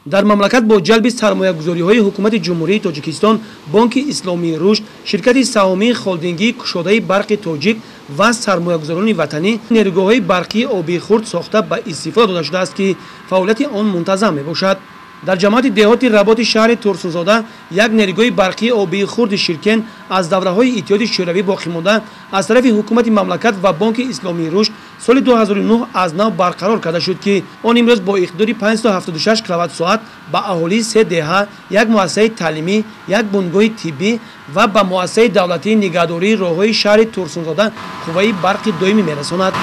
Дар мамлакат бо ҷалби сармоягузориҳои ҳукумати Ҷумҳурии Тоҷикистон, Бонки Исломии Рушд, ширкати саҳомии холдингии кушодаи барқи тоҷик ва сармоягузорони ватанӣ нерӯгоҳҳои барқии обии хурд сохта ба истифода дода шудааст, ки фаъолияти он мунтазам мебошад. Дар ҷамоати деҳоти Работи шаҳри Турсунзода як нерӯгоҳи барқии обии хурди Ширкен аз давраҳои Иттиҳоди Шӯравӣ боқӣ монда аз тарафи ҳукумати мамлакат ва Бонки Исломии Рушд соли 2009 аз нав барқарор карда шуд, ки он имрӯз бо иқтидори 576 киловатт-соат ба аҳолии се деҳа, як муассисаи таълимӣ, як бунгоҳи тиббӣ ва ба муассисаи давлатии нигаҳдории роҳҳои шаҳри Турсунзода қувваи барқи доимӣ мерасонад.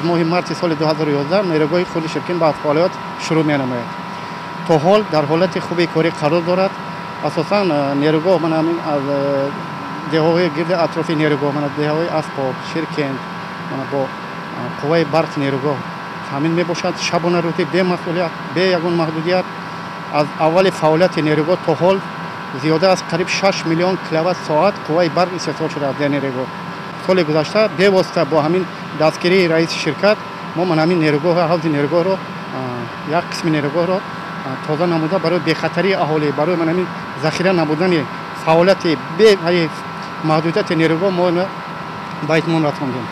Моҳи марти соли 2011 нерӯгоҳи хурди Ширкен ба фаъолият шурӯъ менамояд. То ҳол дар ҳолати хуби корӣ қарор дорад. Асосан нерӯгоҳ ман ҳамин аз деҳаҳои гирди атрофи нерӯгоҳ, ман деҳаҳои Асбоб, Ширкент бо қувваи барқи нерӯгоҳ таъмин мебошад. Шабонарӯзӣ бемасъулият, бе ягон маҳдудият. Аз аввали фаъолияти нерӯгоҳ то ҳол зиёда аз қариб 6 миллион киловатт-соат қувваи барқ истеҳсол шудааст дар нерӯгоҳ. Соли гузашта бевосита бо ҳамин дастгирии раиси ширкат мо ман ҳамин нерӯгоҳ, ҳавзи нерӯгоҳро, як қисми нерӯгоҳро тоза намуда барои бехатарии аҳолӣ, барои ман ҳамин захира намудани фаъолияти бе маҳдудияти нерӯгоҳ мо ба итмом расондем.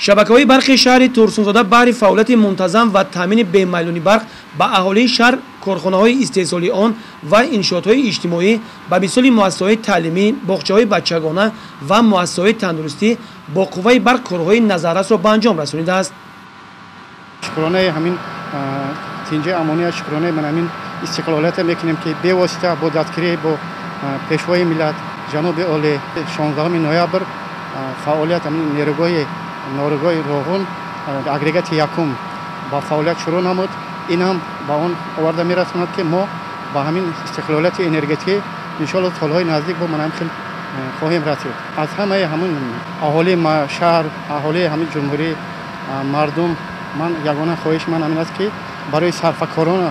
Шабакаҳои барқи шаҳри Турсунзода баҳри фаъолияти мунтазам ва таъмини бемайлони барқ ба аҳолии шаҳр, корхонаҳои истеҳсолии он ва иншоотҳои иҷтимоӣ ба мисоли муассисаҳои таълимӣ, боғчаҳои бачагона ва муассисаҳои тандурустӣ бо қувваи барқ корҳои назаррасро ба анҷом расонидааст. Шукронаи ҳамин тинҷи амония, шукронаи ман ҳамин истиқлолията мекунем, ки бевосита бо дастгирии бо пешвои миллат ҷаноби олӣ 16 ноябр фаъолият ҳамин нерӯгоҳи норӯгоҳи Роғун агрегати якум ба фаъолият шурӯъ намуд. Ин ҳам ба он оварда мерасонад, ки мо ба ҳамин истиқлолияти энергетикӣ иншоалло солҳои наздик бо ман ҳам хел хоҳем расид. Аз ҳамаи ҳамин аҳолии шаҳр, аҳолии ҳамин ҷумҳурӣ, мардум, ман ягона хоҳиш ман ҳамин аст, ки барои сарфакорона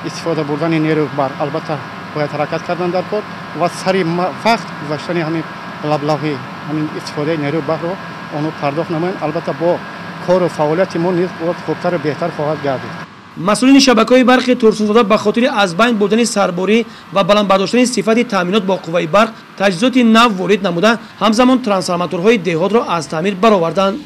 истифода бурдани нерӯи барқ албатта бояд ҳаракат кардан дар кор ва сари вақт гузаштани ҳамин маблағи ҳамин истифодаи нерӯи барқро онҳо пардохт намоянд. Албатта бо кору фаъолияти мо низ боз хубтару беҳтар хоҳад гардид. Масъулини шабакаҳои барқи Турсунзода ба хотири аз байн бурдани сарборӣ ва баланд бардоштани сифати таъминот бо қувваи барқ таҷҳизоти нав ворид намуда, ҳамзамон трансформаторҳои деҳотро аз таъмир бароварданд.